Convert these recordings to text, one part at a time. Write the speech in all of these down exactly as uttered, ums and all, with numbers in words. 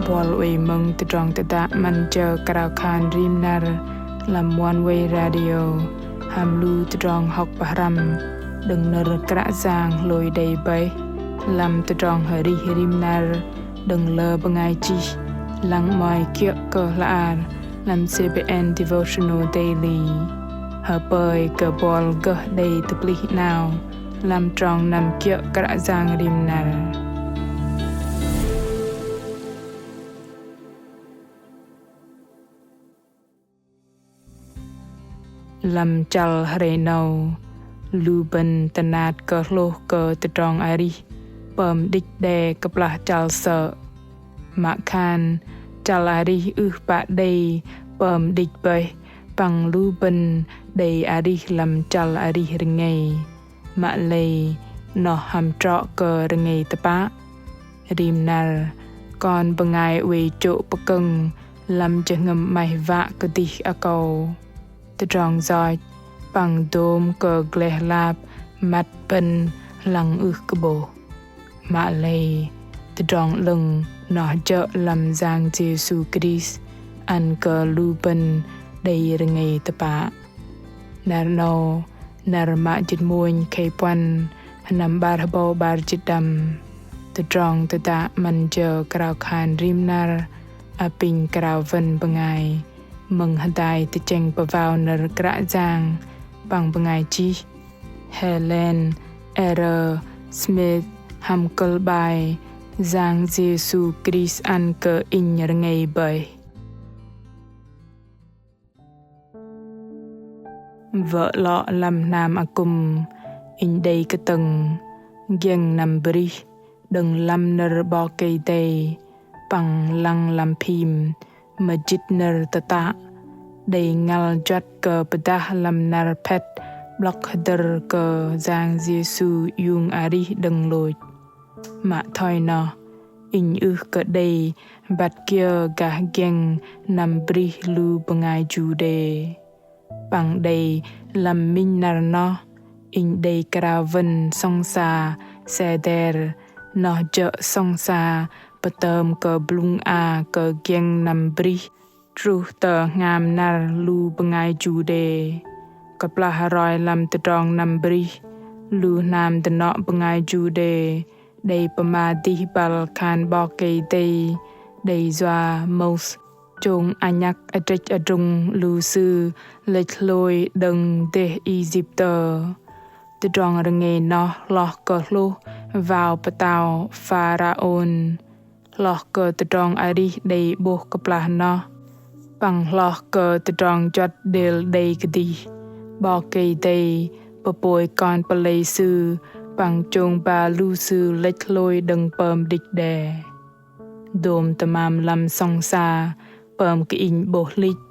Buăl oei mơ̆ng tơdrong tơdă 'Măn jơ krao khan rim năr lăm Oneway Radio hăm lu tơdrong hŏk pơhrăm đơ̆ng nơ̆r Kră Yang hlôi đei bơih lăm tơdrong arih rim năr đơ̆ng lơ bơngai chih lăng 'mơ̆i kiơ̆ kơ hla ar lăm C B N Devotional Daily. Hơpơi kơ buăl gơh đei tơplih 'nao lăm trong năm kiơ̆ Kră Yang rim năr. Lăm chăl hrei 'nâu, lu bơ̆n tơnat kơ hlôh kơ tơdrong arih pơm đĭch đe kơplah chăl sơ̆. Mă khan chăl arih ưh pă đei pơm đĭch bơih păng lu bơ̆n đei arih lăm chăl arih rơngei. Mă lei noh hăm trŏ kơ rơngei tơpă. Rim năr kon bơngai oei chô̆ pơkơ̆ng lăm jơhngơ̆m 'maih wă kơdih akâu, tơdrong yoch păng dôm kơ gleh lap măt bơ̆n lăng ưh kơ 'bôh. Mă lei tơdrong 'lơ̆ng noh jơ̆ lăm Yang Yêsu Krist ăn kơ lu bơ̆n đei rơngei tơpă. Năr 'nâu, năr mă jĭt mônh khei puăn, sơnăm 'bar hơbâu 'bar jĭt đăm. Tơdrong tơdă 'Măn jơ krao khan rim năr apinh krao wơ̆n bơngai mơ̆ng hơdai tơchĕng pơwao nơ̆r Kră Yang păng bơngai chih Helen R. Smith hăm kơ̆l 'bai Yang Yêsu Krist ăn kơ inh rơngei bơih. Wơ̆ 'lŏ lăm hnam akŭm, inh đei kơtơ̆ng giĕng năm brih đơ̆ng lăm nơ̆r 'Bok Kei-Dei păng lăng lăm phim mơjĭt nơ̆r tơtă đei ngăl juăt kơ pơdah lăm năr phĕt 'blŏk hơdơ̆r kơ Yang Yêsu iung arih đơ̆ng lôch. Mă thoi noh, inh ưh kơ đei băt kiơ gah giĕng năm brih lu bơngai Juđê. Păng đei lăm minh năr noh, inh đei krao wơ̆n sŏng sa Seder, noh jơ̆ sŏng sa pơtơm kơ blŭng a kơ giĕng năm brih truh tơ hngam năr lu bơngai Juđê. Kơplah roi lăm tơdrong năm brih, lu hnam dơnŏ bơngai Juđê đei pơma dih băl khan 'Bok Kei-Dei đei yua Môis chông anhăk adrĕch adrung lu sư lĕch hlôi đơ̆ng dêh Isiptơ. Tơdrong rơngei noh hloh kơ hlôh wao pơtao Pharaôn, hloh kơ tơdrong arih đei 'bôh kơplah noh, păng hloh kơ tơdrong juăt đêl đei kơdih. 'Bok Kei-Dei pơpôi kon pơlei Sư păng chông ba lu sư lĕch hlôi đơ̆ng pơm đĭch đe. Dôm tơmam lăm sŏng sa pơm kơ inh 'bôh hlĭch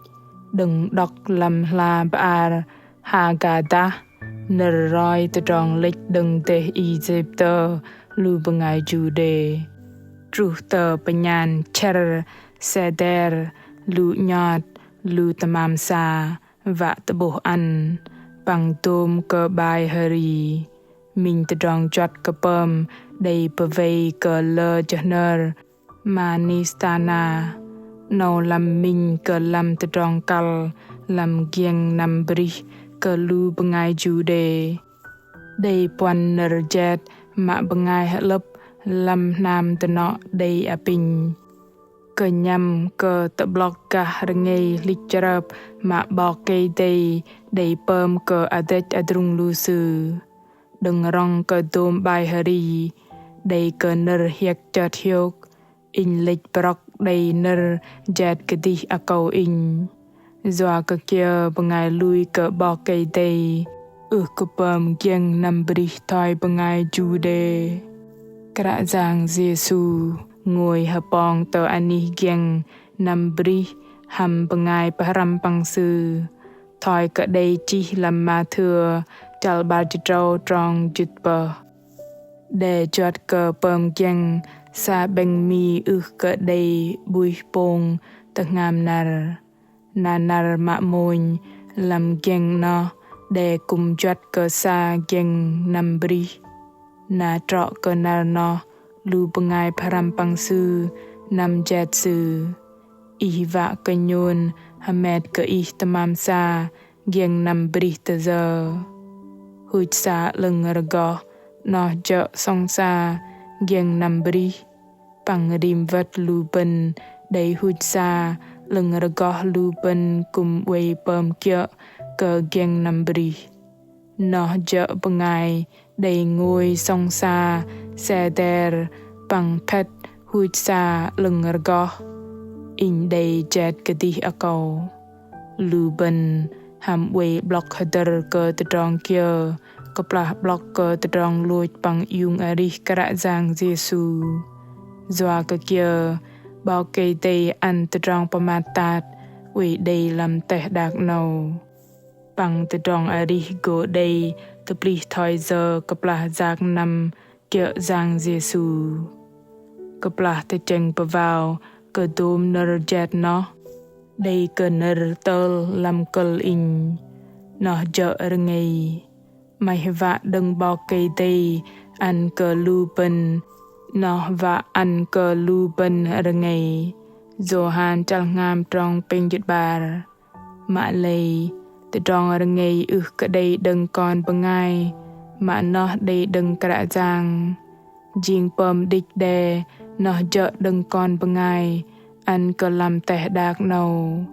đơ̆ng đŏk lăm hla bơar Hagadah, nơ̆r roi tơdrong lĕch đơ̆ng dêh Isiptơ lu bơngai Juđê. Truh tơ pơnhan chĕr Seder, lu 'nhot, lu tơmam sa wă tơ'bôh ăn, păng dôm kơ 'bai hri. Minh tơdrong juăt kơ pơm đei pơwei kơ lơ jơhnơr Manishtana, 'nâu lăm minh kơ lăm tơdrong kăl lăm giĕng năm brih kơ lu bơngai Juđê. Đei puăn nơ̆r jet mă bơngai hơ'lơ̆p lăm hnam dơnŏ đei apinh: Kơnhăm kơ tơ'blŏk gah rơngei hlĭch chrơp mă 'Bok Kei-Dei đei pơm kơ adrĕch adrung lu sư. Đơ̆ng rŏng kơ dôm 'bai hri đei kơ nơ̆r hiĕk chơt hiôk, inh lĕch brŏk đei nơ̆r jet kơdih akâu inh. Yua kơ kiơ bơngai lui kơ 'Bok Kei-Dei ưh kơ pơm giĕng năm brih thoi bơngai Juđê. Kră Yang Yêsu ngôi hơpong tơ anih giĕng năm brih hăm bơngai pơhrăm păng Sư, thoi kơ đei chih lăm Mathêu chăl 'bar jĭt tơdrâu trong jĭt pơh. Đe juăt kơ pơm giĕng sa 'bĕng mi ưh kơ đei 'buih pông tơ hngam năr. Na năr mă mônh lăm giĕng noh đe kư̆m juăt kơ sa giĕng năm brih. Na trŏ kơ năr noh lu bơngai pơhrăm păng Sư năm jet Sư. Ih wă kơ nhôn hơmet kơ Ih tơmam sa giĕng năm brih tơ yơ. Huch sa 'lơ̆ng rơgoh noh jơ̆ sŏng sa giĕng năm brih. Păng rim wơ̆t lu bơ̆n đei huch sa 'lơ̆ng rơgoh lu bơ̆n kư̆m oei pơm kiơ̆ kơ giĕng năm brih. Noh jơ̆ bơngai đei ngôi sŏng sa seder păng phĕt huch sa 'lơ̆ng rơgoh. Inh đei jet kơdih akâu. Lu bơ̆n hăm oei 'blŏk hơdơ̆r kơ tơdrong kiơ kơplah 'blŏk kơ tơdrong lôch păng iung arih Kră Yang Yêsu. Yua kơ kiơ 'Bok Kei-Dei ăn tơdrong pơmat tat oei đei lăm teh đak 'nâu. Păng tơdrong arih gô đei tơplih thoi yơ kơplah yak năm kiơ̆ Yang Yêsu. Kơplah tơchĕng pơwao kơ dôm nơ̆r jet noh. Đei kơ nơ̆r tơl lăm kơ̆l inh. Noh jơ̆ rơngei. 'Maih wă đơ̆ng 'Bok Kei-Dei ăn kơ lu bơ̆n. Noh wă ăn kơ lu bơ̆n rơngei. Yôhan chăl hngam trong pêng jĭt 'bar. Mă lei, tơdrong rơngei ưh kơ đei đơ̆ng kon bơngai, mă noh đei đơ̆ng Kră Yang. Jing pơm đĭch đe, noh jơ̆ đơ̆ng kon bơngai, ăn kơ lăm teh đak 'nâu.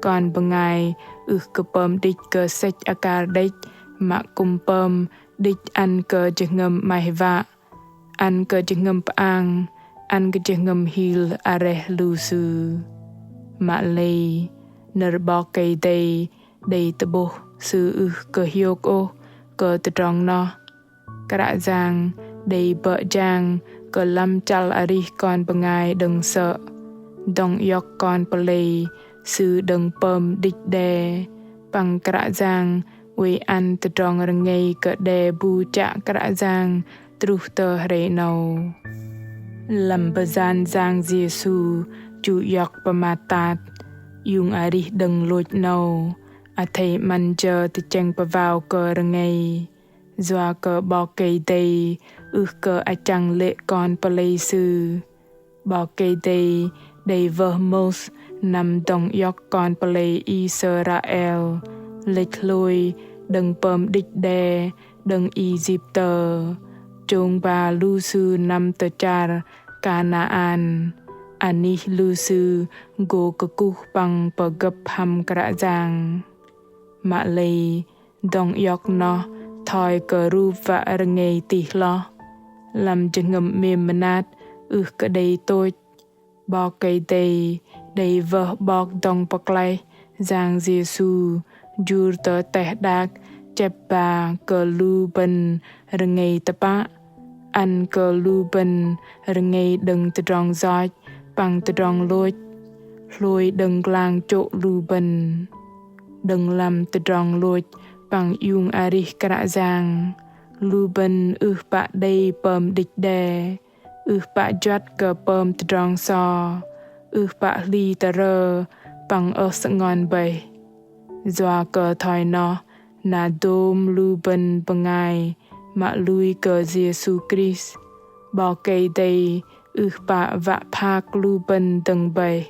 Kon bơngai ưh kơ pơm đĭch kơ sĕch akar đĕch, mă kư̆m pơm đĭch ăn kơ jơhngơ̆m 'maih wă. Ăn kơ jơhngơ̆m pơang, ăn kơ jơhngơ̆m hil areh lu sư. Mă lei, nơ̆r 'Bok Kei-Dei đei tơ'bôh Sư ưh kơ hiôk ôh kơ tơdrong noh. Kră Yang đei bơ̆ jang kơ lăm chăl arih kon bơngai đơ̆ng sơ̆. Dŏng iŏk kon pơlei Sư đơ̆ng pơm đĭch đe. Păng Kră Yang oei ăn tơdrong rơngei kơ đe bu chă Kră Yang truh tơ hrei 'nâu. Lăm bơyan Yang Yêsu chu iŏk pơmat tat, iung arih đơ̆ng lôch 'nâu, athei 'măn jơ tơchĕng pơwao kơ rơngei. Yua kơ 'Bok Kei-Dei ưh kơ achăng lê̆ kon pơlei Sư. 'Bok Kei-Dei đei wơh Môis năm dŏng iŏk kon pơlei Israel lĕch hlôi đơ̆ng pơm đĭch đe đơ̆ng Isiptơ, chông ba lu sư năm tơ char Kanaan, anih lu sư gô kơkuh păng pơgơ̆p hăm Kră Yang. Mă lei, dŏng iŏk noh thoi kơ rup wă rơngei tih hloh. Lăm jơhngơ̆m 'mêm mơnat ưh kơ đei tôch. 'Bok Kei-Dei đei wơh 'Bok dŏng pơklaih Yang Yêsu jur tơ teh đak chĕp ba kơ lu bơ̆n rơngei tơpă. Ăn kơ lu bơ̆n rơngei đơ̆ng tơdrong yoch păng tơdrong lôch. Hlôi đơ̆ng glang chô̆ lu bơ̆n. Đơ̆ng lăm tơdrong lôch păng iung arih Kră Yang. Lu bơ̆n ưh pă đei pơm đĭch đe. Ưh pă juăt kơ pơm tơdrong so. Ưh pă hli tơrơ păng ơh sơngon bơih. Yua kơ thoi noh, na dôm lu bơ̆n bơngai mă lui kơ Yêsu Krist. 'Bok Kei-Dei ưh pă wă phak lu bơ̆n dơ̆ng bơih.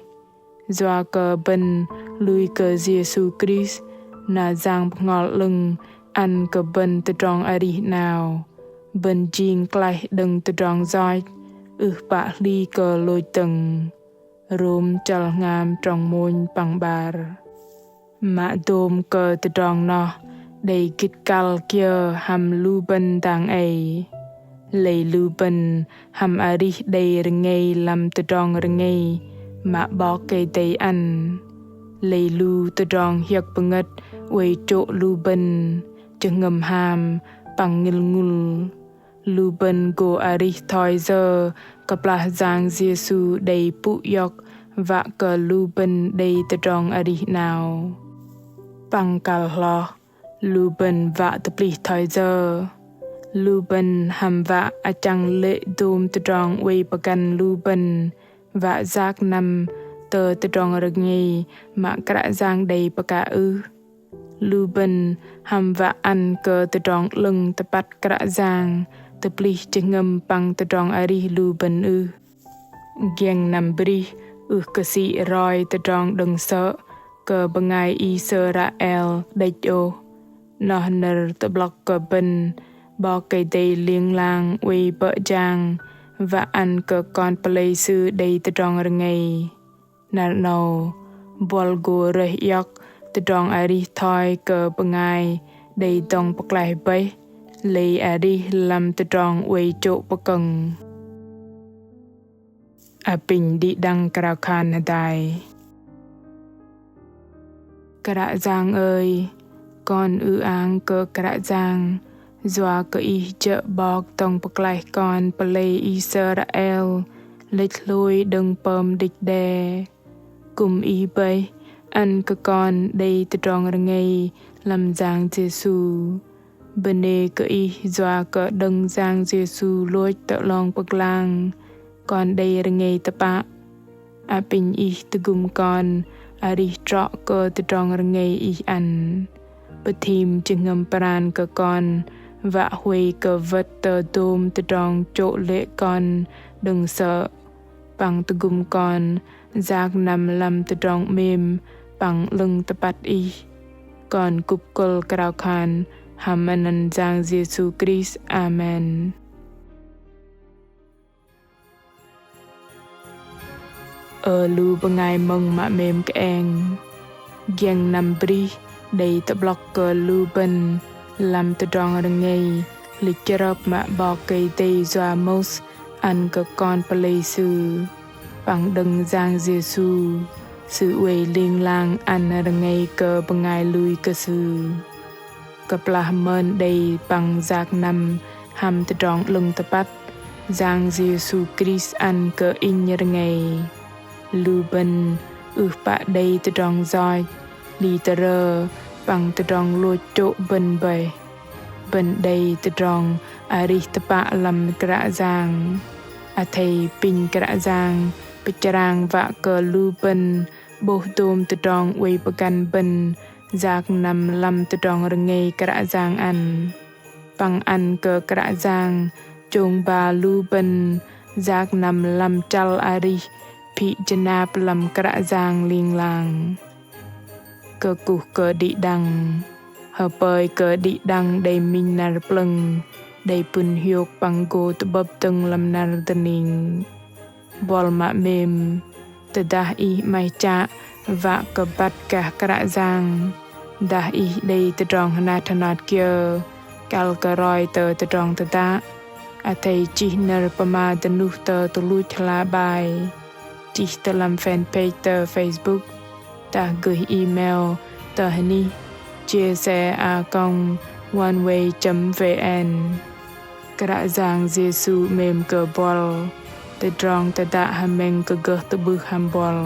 Yua kơ bơ̆n lui kơ Yêsu Krist, na Yang Bơhngol 'Lơ̆ng ăn kơ bơ̆n tơdrong arih 'nao. Bơ̆n jing klaih đơ̆ng tơdrong yoch, ưh pă hli kơ lôch dơ̆ng. Rôm chăl hngam trong mônh păng 'bar. Mă dôm kơ tơdrong noh, đei gĭt kăl kiơ hăm lu bơ̆n dang ei. Lei lu bơ̆n hăm arih đei rơngei lăm tơdrong rơngei mă 'Bok Kei-Dei ăn. Lei lu tơdrong hiơ̆k pơngơ̆t oei chô̆ lu bơ̆n, jơhngơ̆m ham păng ngĭl ngŭl. Lu bơ̆n gô arih thoi yơ kơplah Yang Yêsu đei pŭ iŏk wă kơ lu bơ̆n đei tơdrong arih 'nao. Păng kăl hloh, lu bơ̆n wă tơplih thoi yơ. Lu bơ̆n hăm wă achăng lê̆ dôm tơdrong oei pơgăn lu bơ̆n wă yak năm tơ tơdrong rơngei mă Kră Yang đei pơkă ưh. Lu bơ̆n hăm wă ăn kơ tơdrong 'lơ̆ng tơpăt Kră Yang tơplih jơhngơ̆m păng tơdrong arih lu bơ̆n ưh. Giĕng năm brih ưh kơ sĭ roi tơdrong đơ̆ng sơ̆ kơ bơngai Israel đĕch ôh. Noh nơ̆r tơ'blŏk kơ bơ̆n 'Bok Kei-Dei ling lang oei bơ̆ jang wă ăn kơ kon pơlei Sư đei tơdrong rơngei. Năr 'nâu, buăl gô rơih iŏk tơdrong arih thoi kơ bơngai đei dŏng pơklaih bơih, lei arih lăm tơdrong oei chô̆ pơkơ̆ng. Apinh đĭ đăng krao khan hơdai. Kră Yang ơi, kon ư-ang kơ Kră Yang, yua kơ Ih jơ̆ 'Bok dŏng pơklaih kon pơlei Israel lĕch hlôi đơ̆ng pơm đĕch đe. Kư̆m Ih bơih ăn kơ kon đei tơdrong rơngei lăm Yang Yêsu. Bơnê kơ Ih yua kơ đơ̆ng Yang Yêsu lôch tơ 'long pơglang, kon đei rơngei tơpă. Apinh Ih tơgŭm kon arih trŏ kơ tơdrong rơngei Ih ăn. Pơthim jơhngơ̆m pran kơ kon wă huay kơ wơ̆t tơ dôm tơdrong chô̆ lê̆ kon đơ̆ng sơ̆. Păng tơgŭm kon yak năm lăm tơdrong 'mêm păng 'lơ̆ng tơpăt Ih. Kon kŭp kơ̆l krao khan hăm anăn Yang Yêsu Krist. Amen. Ơ lu bơngai mơ̆ng mă 'mêm kơeng. Giĕng năm brih đei tơ'blŏk kơ lu bơ̆n lăm tơdrong rơngei lĕch chrơp mă 'Bok Kei-Dei yua Môis ăn kơ kon pơlei Sư. Păng đơ̆ng Yang Yêsu, Sư oei ling lang ăn rơngei kơ bơngai lui kơ Sư. Kơplah mơn đei păng yak năm hăm tơdrong 'lơ̆ng tơpăt, Yang Yêsu Krist ăn kơ inh rơngei. Lu bơ̆n ưh pă đei tơdrong yoch, hli tơrơ păng tơdrong lôch chô̆ bơ̆n bơih. Bơ̆n đei tơdrong arih tơpă lăm Kră Yang. Athei apinh Kră Yang pơchrang wă kơ lu bơ̆n 'bôh dôm tơdrong oei pơgăn bơ̆n yak năm lăm tơdrong rơngei Kră Yang ăn. Păng ăn kơ Kră Yang chông ba lu bơ̆n yak năm lăm chăl arih phĭ jơnap lăm Kră Yang ling lang. Kơkuh kơ đĭ đăng. Hơpơi kơ đĭ đăng đei minh năr plơ̆ng, đei pŭn hiôk păng gô tơ'bơ̆p dơ̆ng lăm năr dơning. Buăl mă 'mêm, tơdah ih 'maih chă wă kơ băt gah Kră Yang, dah ih đei tơdrong hơnat hơnot kiơ kăl kơ roi tơ tơdrong tơdă, athei chih nơ̆r pơma dơnuh tơ tơluch hla bơar. Chih tơ lăm fanpage tơ Facebook, dah gơih email tơ hơnih chia sẻ a còng oneway chấm vn. Kră Yang Yêsu 'mêm kơ buăl. Tơdrong tơdă hơmĕng kơ gơh tơ'bưh hăm buăl.